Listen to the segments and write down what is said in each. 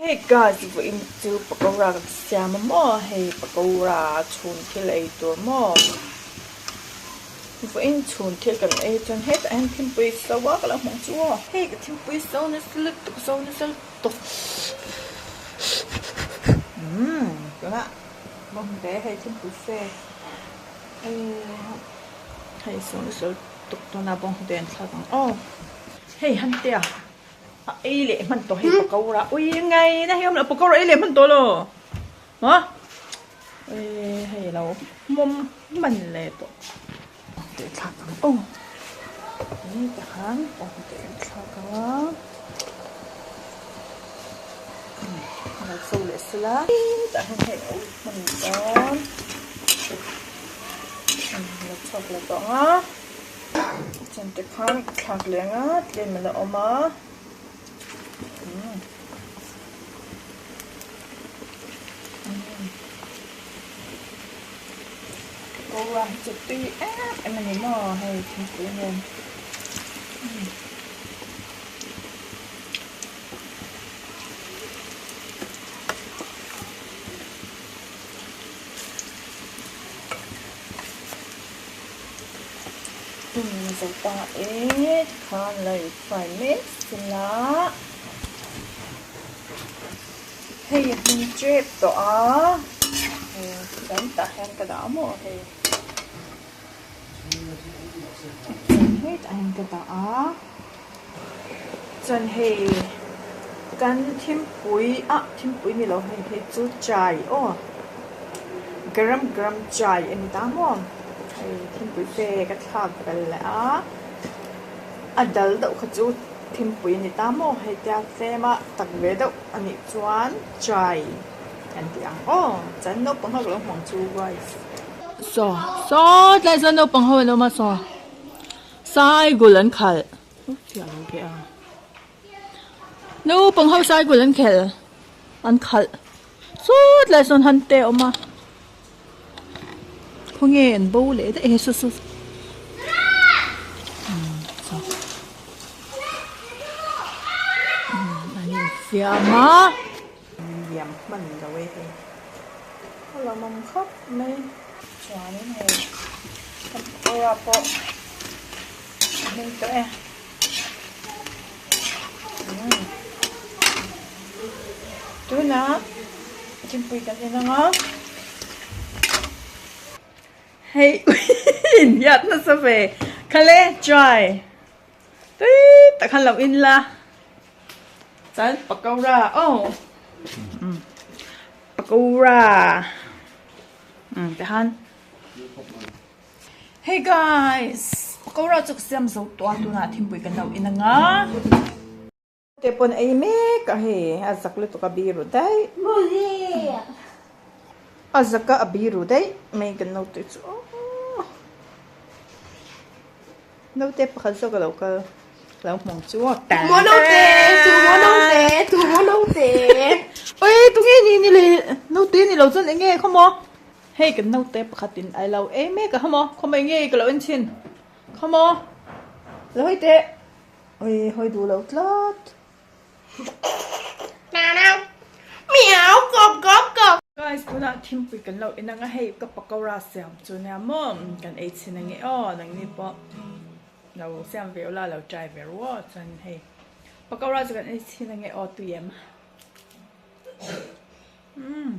Hey guys vawiin chu pakora kan siam a maw hei pakora chhun thil ei tur maw vawiin chhun thil kan ei chuan hetah hian thingpui so a ka lo hmuh chu aw hei ka thingpui so nasa lutuk so nasa lutuk umm tunah bawngte hei thingpui fe hei so nasa lutuk tunah bawngte an thlak ang aw hei hantea. A ei leh hman tawh hei pakora ui ngai na hei awm lo pakora ei leh hman tawh lo maw ui hei lo hmawm hman leh tawh teh thlak ang aw ni te khan awm teh an thlak ang a lo so leh sela tah hian hei a ui hman dawn lo chhuak leh tawh ang a. Chuan tikhan ka thlak leh ang a tlem a la awm a pakora hi chu tui em em a ni maw hei thingpui nen. Zo ta e tikhan la in fry mek sela hei a hming tep tawh a hei chuan tah hian ka dah maw hei hei tah hian ka dah a chuan hei kan thingpui ah thingpui ni lo hei hei chu chai aw garam garam chai a ni ta maw hei thingpui fe ka thlak bel leh a a dal deuh kha chu thingpui a ni ta maw hei tia tlem a tak ve deuh a nih chuan chai an ti ang aw chuan naupang ho ka lo hmu ang chu guys. Saw saw tlai chuan naupang ho an awm a saw. Saigul an khalh naupang ho saigul an khel an khalh sawt lai sawn han te a awm a khawnge an bo leh daih e saw saw an infiam a liam hman lo e hei a lo awm khawp mai. Chuanin hei kan pakora pawh a hming tawh e. Tunah thingpui kan en ang a. Hei inhiat nasa ve. Khale try. Tui tak khan lo in la. Chuan pakora aw. Pakora. Umm tihan Hey guys pakora chu ka siam zo tawh a tunah thingpui kan lo in anga te pawn ei mek a hei a zak lutuk a biru daih a zak a a biru daih mai kan naute chu aww naute pakhat zawk a lo kal. Lo hmawng chu aw ta. Tumaw naute, tumaw naute, tumaw naute. Oi, tunge ni ni le naute ni lo chuan enge khawmaw? Hei kan naute pakhatin ai lo ei mek a khawmaw, khawmaw enge ka lo en chhin. Khawmaw, lo hawi teh. Oi, hawi duh lo tlat. Meow, kawp kawp kawp. Guys, tunah thingpui kan lo en ang a, hei ka pakora siam chu nia maw, kan ei chhin ange aw, nangni pawh. Lo siam ve ula lo try ve ru aw chuan hei pakora chu kan ei chhin ange aw tui em umm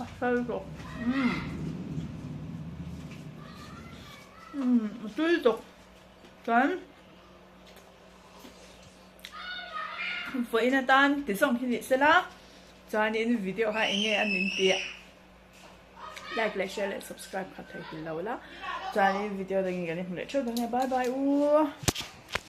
a fel bawk umm umm a tui tawk chuan vawiin atan ti zawng hi ni sela. Chuanin video kha enge a min tih like leh share leh subscribe kha thei hil lo la chuanin video dangin kan inhmu leh theuh dawn nia bye bye u.